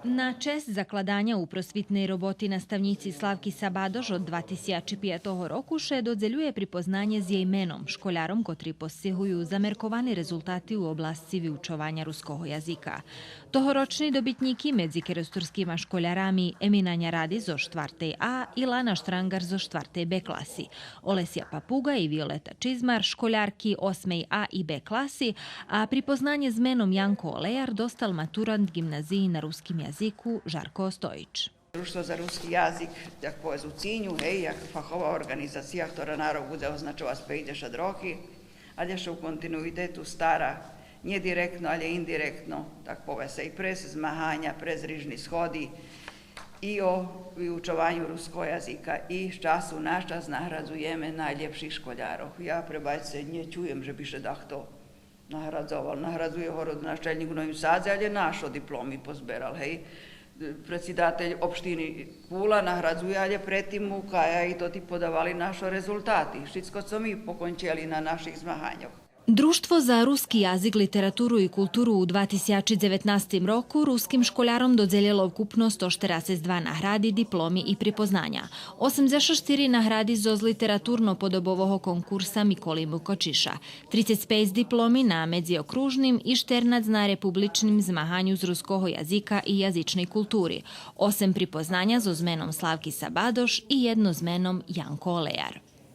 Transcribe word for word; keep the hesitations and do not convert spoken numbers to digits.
На чесц закладаня у просвитней роботи наставнїци Славки Сабадош од два тисячи пятого року ше додзелює припознанє з єй меном школяром котри постигую замерковани резултати у обласци виучованя руского язика. Тогорочни добитнїки медзи керестурскима школярами Емина Няради зоз штвартей А и Лана Штрангар зоз штвартей Б класи, Олеся Папуґа и Виолета Чизмар, школярки осмей А и Б класи, а припознанє з меном Янко Олеяр достал матурант Ґимназиї на руским язику Жарко Остоїч. Дружтво за руски язик, як повесц, у циню, гей, як фахова орґанизация, котра на рок будзе означовац пейдзешат роки, алє ше у континуитету стара нє директно, алє индиректно, так повесц, и през змаганя, през рижни сходи, и о виучованю руского язика, и з часу на час наградзуєме найлєпших школярох. Я, пребачце, нє чуєм же би ше дахто наградзовал. Наградзує городоначелнїк у Новим Садзе, алє нашо дипломи позберал, гей. Предсидатель општини Кула наградзує, алє пред тим му кая и тоти подавали нашо резултати. Шицко цо ми покончели на наших змаганьох. Дружтво за руски язик, литературу и културу у два тисячи дзеветнастим року руским школяром додзелєло вкупно сто штерацец два награди, дипломи и припознаня. Осемдзешат штири награди зоз литературно-подобового конкурса Миколи Мукочиша, трицец пейц дипломи на медзиокружним и штернац на републичним змаганю з руского язика и язичней култури, осем припознаня зоз меном Славки Сабадош и єдно з меном Янко Олеяр.